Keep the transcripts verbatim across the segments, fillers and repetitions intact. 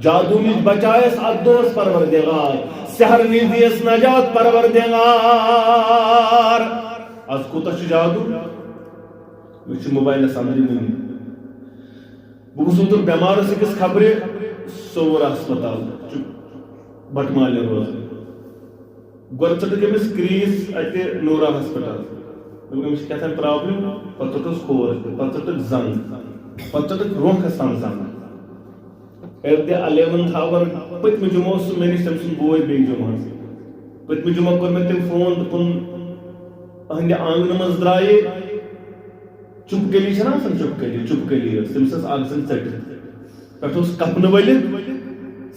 جادو نِش بچایس اتھ دۄہس پروردگار، سحر نِش دِیس نجات پروردگار۔ از کوٗتاہ چھُ جادو؟ مےٚ چھُ موبایلس اندرٕے وُنہِ۔ بہٕ گوٚژھُس اوترٕ بٮ۪مارس أکِس خبرِ صوٚوُر ہسپتال، چھُ بٹہٕ مالنہِ روزان۔ گۄڈٕ ژٔٹٕکھ أمِس کرٛیٖس اَتہِ نوٗرا ہسپتال۔ دوٚپُکھ، أمِس چھِ کیٛاہ تام problem، پتہٕ ژٔٹٕس کھور تہِ، پتہٕ ژٔٹٕکھ زنٛگ، پتہٕ ژٔٹٕکھ رونٛکھس تام زنٛگ۔ کٔرۍ تہِ eleventh hour، پٔتمہِ جمعہ اوس سُہ مےٚ نِش، تٔمۍ سُنٛد بوے بیٚیہِ جمعہ۔ پٔتمہِ جمعہ کوٚر مےٚ تٔمۍ phone، دوٚپُن، أہنٛدِ آنٛگنہٕ منٛز درٛایے چُپ کلی چھَنہ آسان، چُپ کلی، چُپ کلی ٲس۔ تٔمِس ٲس اکھ زنٛگ ژٔٹِتھ۔ پٮ۪ٹھٕ اوس کفنہٕ ؤلِتھ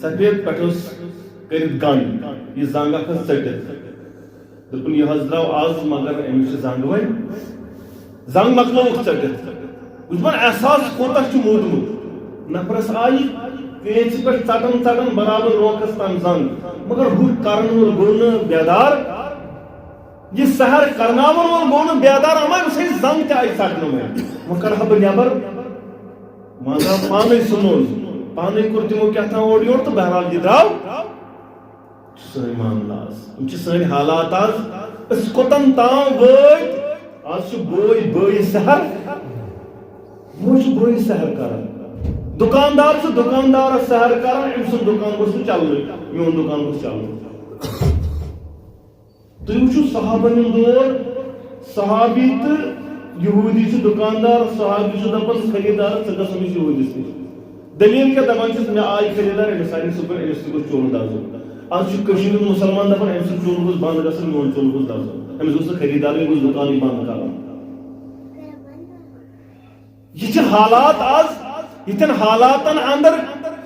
سفید، پٮ۪ٹھٕ اوس کٔرِتھ گنٛڈ، یہِ زنٛگ اکھ ٲس ژٔٹِتھ۔ دوٚپُن، یہِ حظ درٛاو از، مگر أمِس چھِ زنٛگ وۄنۍ، زنٛگ مۄکلٲوٕکھ ژٔٹِتھ۔ وٕچھ وۄنۍ احساس کوٗتاہ چھُ موٗدمُت۔ نفرس آیہِ کینٛژِ پٮ۪ٹھ ژٹان ژٹان برابر رونٛکھس تام زنٛگ، مگر ہُہ کرن وول گوٚو نہٕ بیدار۔ یہِ سحر کرناون وول گوٚو نہٕ بیدار، اما أمِس ہے زنٛگ تہِ آیہِ ژٹنہٕ وۄنۍ۔ وۄنۍ کڑٕ ہا بہٕ نٮ۪بر۔ وۄنۍ درٛاو پانے سُہ نوٚن۔ پانے کوٚر تِمو کیٛاہ تام اورٕ یورٕ تہٕ بہرحال یہِ درٛاو۔ چھِ سٲنۍ معاملہٕ آز۔ یِم چھِ سٲنۍ حالات آز۔ أسۍ کوٚتَن تام وٲتۍ؟ آز چھُ بوے بٲیِس سحر۔ بوے چھُ بٲیِس سحر کران۔ دُکاندار چھُ دُکاندارَس سحر کران، أمۍ سُنٛد دُکان گوٚژھ نہٕ چلنُے، میون دُکان گوٚژھ چلُن۔ تُہۍ وٕچھِو صحابن ہُنٛد دور، صحابی تہٕ یہوٗدی چھُ دُکاندار، صحابی چھُ دَپان خریٖدار، ژٕ گژھ أمِس یہوٗدِس نِش۔ دٔلیٖل کیٛاہ؟ دَپان چھِس، مےٚ آیہِ خریٖدار، أمِس آیہِ نہٕ صُبحٲے، أمِس تہِ گوٚژھ چوٗلہٕ دَزُن۔ آز چھُ کٔشیٖرِ ہُنٛد مُسلمان دَپان، أمۍ سُنٛد چوٗلہٕ گوٚژھ بنٛد گژھُن، میون چوٗلہٕ گوٚژھ دَزُن، أمِس گوٚژھ نہٕ خریٖدارٕے، أمِس گوٚژھ دُکانٕے بنٛد کَرُن۔ یہِ چھِ حالات آز، یِتھٮ۪ن حالاتن اندر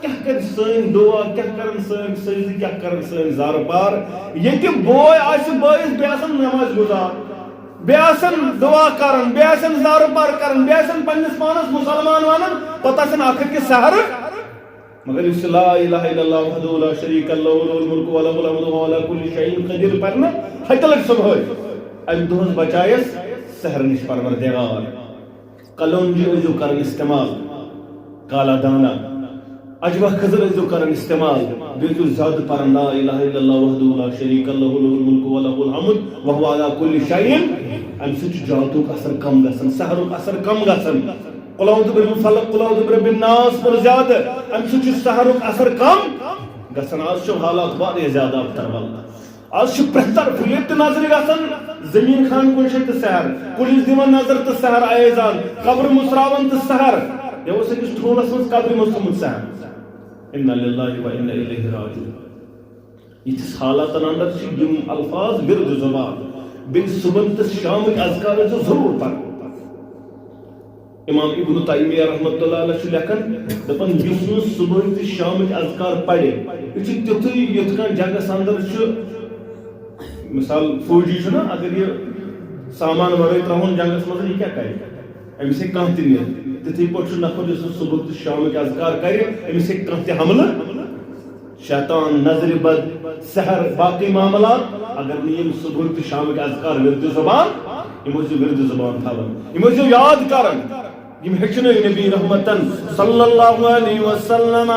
کیٛاہ کرِ سٲنۍ دُعا، کیٛاہ کرن سٲنۍ سجدٕ، کیٛاہ کرن سٲنۍ زارٕ پار؟ ییٚتہِ بوے آسہِ بٲیِس، بیٚیہِ آسن نماز گُزار، بیٚیہِ آسن دُعا کران، بیٚیہِ آسن زارٕ پار کران، بیٚیہِ آسن پننِس پانس مُسلمان ونان، پتہٕ آسن اکھ أکِس سحرٕ۔ مگر یُس یہِ لا الہ الا اللہ وحدہ لا شریک لہ، لہ الملک و لہ الحمد و علی کل شیء قدیر پرنہٕ ہتہِ لٹہِ صبحٲے، امہِ دۄہس بچایس سحرٕ نِش پروردگار۔ کلونجی ٲسۍزیو کران استعمال، کالا دانہ، اجوا کھٔزٕر ٲسۍزیو کران استعمال، بیٚیہِ ٲسۍزیو زیادٕ پران لا الہ الا اللہ وحدہ لا شریک لہ، لہ الملک و لہ الحمد و هو علی کل شیء۔ امہِ سۭتۍ چھُ جادوُک اثر کم گژھان، سحرُک اثر کم گژھان۔ قل اعوذ برب الفلق، قل اعوذ برب الناس پر زیادٕ، امہِ سۭتۍ چھُ سحرُک اثر کم گژھان۔ آز چھُ حالات واریاہ زیادٕ ابتر، واللہ۔ آز چھُ پرٛٮ۪تھ طرفہٕ ییٚتہِ تہِ نظرِ گژھان، زٔمیٖن کھنان کُنہِ جایہِ تہٕ سحر، کُلِس دِوان نظر تہٕ سحر، ایزان، قبرٕ مُژراوان تہٕ سحر۔ مےٚ اوس أکِس ٹھوٗلَس منٛز قبرِ منٛز تھوٚمُت سحر۔ انا للہ و انا الیہ راجعون۔ یِتھِس حالاتن اندر چھِ یِم الفاظ ورد زبان، بیٚیہِ صُبحن تہٕ شامٕکۍ اذکار ٲسۍزیو ضروٗر پران۔ امام ابن تیمیہ رحمۃ اللہ علیہ چھُ لیکھان، دپان، یُس نہٕ صبحٲے تہٕ شامٕکۍ اذکار پرِ، یہِ چھُ تیُتھُے یُتھ کانٛہہ جنگس اندر چھُ، مثال، فوجی چھُنہ، اگر یہِ سامان ورٲے ترٛاوُن جنگس منٛز، یہِ کیٛاہ کرِ؟ أمِس ہیٚکہِ کانٛہہ تہِ نِتھ۔ تِتھٕے پٲٹھۍ چھُ نفر، یُس نہٕ صبحُک تہٕ شامٕکۍ اذکار کرِ، أمِس ہیٚکہِ کانٛہہ تہِ حملہٕ شیطان، نظرِ بد، سحر، باقٕے معاملات، اگر نہٕ یِم صبحٕکۍ تہٕ شامٕکۍ اذکار ورد زبان، یِم ٲسۍزیو ورد زبان تھاوان، یِم ٲسۍزیو یاد کران، یِم ہیٚچھنٲوۍ نبی رحمتن صلی اللہ علیہ وسلم۔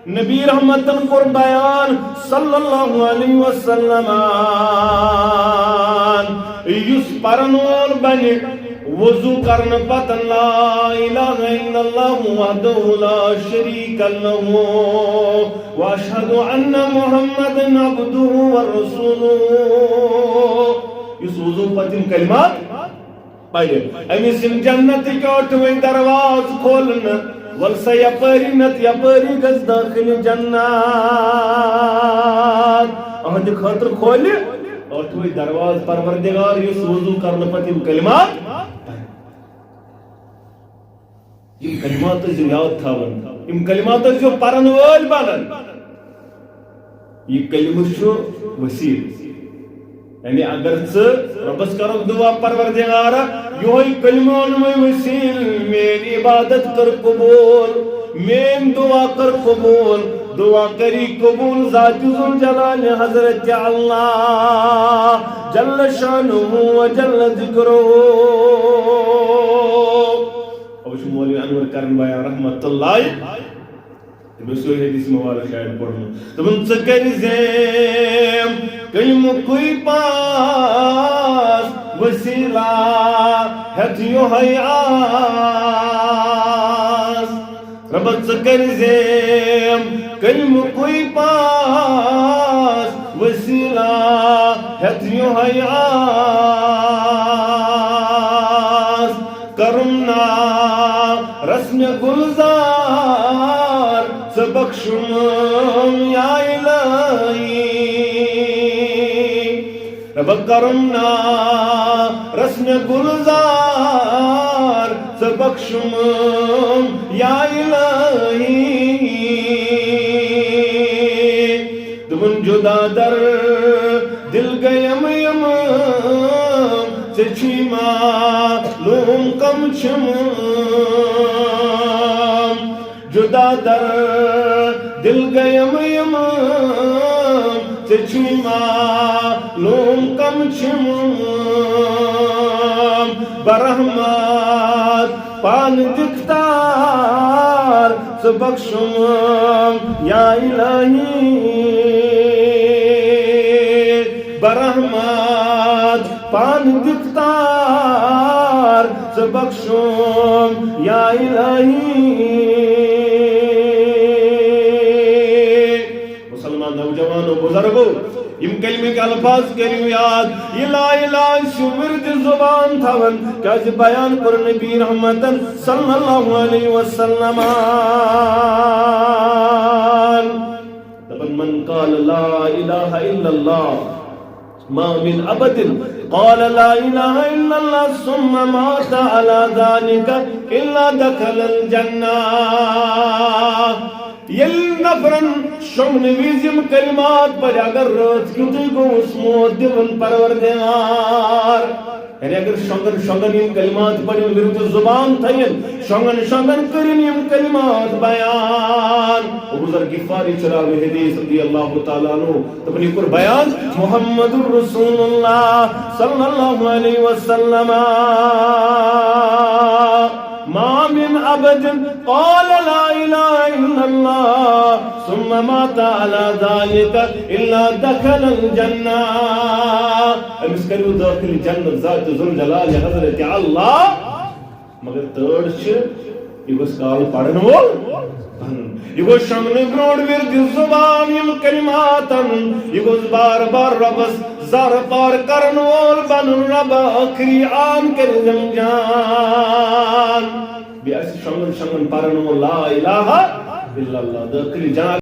نبی رحمتن کوٚر بیان صلی اللہ علیہ وسلم، یُس پرن وول بنہِ، وضو کرنہٕ پتہٕ لا الہ الا اللہ وحدہ لا شریک لہ و اشہد ان محمدا عبدہ و رسولہ۔ یُس وضو پتہٕ یِم کلمات پرِ، أمِس یِم جنتٕکۍ ٲٹھوَے دروازٕ کھولنہٕ، وَل سا یپٲری نتہٕ یپٲری گژھ دٲخلہِ جنت۔ أہنٛدِ خٲطرٕ کھولہِ ٲٹھوَے دروازٕ پروردگار، یُس وضو کرنہٕ پتہٕ یِم کلمات پرِ۔ یِم کلمات ٲسۍزیو یاد تھاوان، یِم کلمات ٲسۍزیو پرن وٲلۍ بنان۔ یہِ کلمہٕ چھُ وسیٖلہٕ۔ یعنی اگر ژٕ رۄبس کرکھ دُعا، پروردگارا، یِہوٚے کلمہٕ اوٚن وۄنۍ وسیٖلہٕ، میٲنۍ عبادت کر قبوٗل، میٲنۍ دُعا کر قبوٗل، دُعا کری قبوٗل ذات ذوالجلال حضرت اللہ جل شانہ و جل ذکرہ۔ ابو چھُ مولوی انور کرن بیان رحمت اللہ۔ تٔمۍ اوس یِہوٚے حدیث مبارک شاید پوٚرمُت۔ دوٚپُن، "ژٕ کٔرۍ زِ کلمُکُے پاس وسیلہ ہٮ۪تھ یِہوٚے آس۔" رۄبہ، ژٕ کٔرۍ زِ کلمُکُے پاس وسیلہ ہٮ۪تھ یِہوٚے آس۔ کرم نا رسم گلزار ژٕ بخشُم یا الہی۔ رۄبہ، کرم نا رسم گلزار ژٕ بخشُم یا الہی۔ دوٚپُن، جدا در دل گیم یم، ژےٚ چھُے معلوم کم چھِم۔ جدا در دل گیم یم، ژےٚ چھُے معلوم کم چھِم۔ برحمت پان دِکھ تار ژٕ بخشُم یا الہی۔ برحمت پان دِکھ تار ژٕ بخشُم یا الہی۔ مسلمان نوجوانو، بزرگو، یِم کلمٕکۍ الفاظ کٔرِو یاد۔ یہِ لا الہ چھُ ورد زبان تھاوان، کیازِ بیان کوٚر نبی رحمتن صلی اللہ علیہ وسلم۔ دپان، "من قال لا الہ الا اللہ ما من عبد قال لا الہ الا اللہ ثم مات علی ذلک الا دخل الجنہ۔" ییٚلہِ نفرن شۄنٛگنہٕ وِزِ یِم کلمات پرِ، اگر رٲژ کیُتھُے گوٚوُس موت دِوُن پروردگار، یعنی اگر شۄنٛگن شۄنٛگن یِم کلمات پرن، ورد زبان تھٲیِن، شۄنٛگن شۄنٛگن کٔرِن یِم کلمات بیان۔ ابو ذر غفاری چھُ راوی حدیث رضی اللہ تعالیٰ عنہ، دوٚپُن، یہِ کوٚر بیان محمد رسول اللہ صلی اللہ علیہ وسلم۔ ما من عبد قال لا الہ الا اللہ ثم مات علی ذلک الا دخل الجنہ۔ أمِس کٔرِو دٲخل جنت ذات ذوالجلال حضرت اللہ۔ مگر تٲڑ چھِ، یہِ گوٚژھ کالہٕ پرن وول بنُن۔ یہِ گوٚژھ شۄنٛگنہٕ برونٛٹھ ورد زبان یِم کلمات انُن۔ یہِ گوٚژھ بار بار رۄبس زارٕ پار کرن وول بنُن۔ رۄبہ، ٲخری آن کٔرِزم جان۔ بیٚیہِ آسہِ شۄنٛگُن شۄنٛگُن پرن وول لا الہ الا اللہ۔ دٲخلی جان۔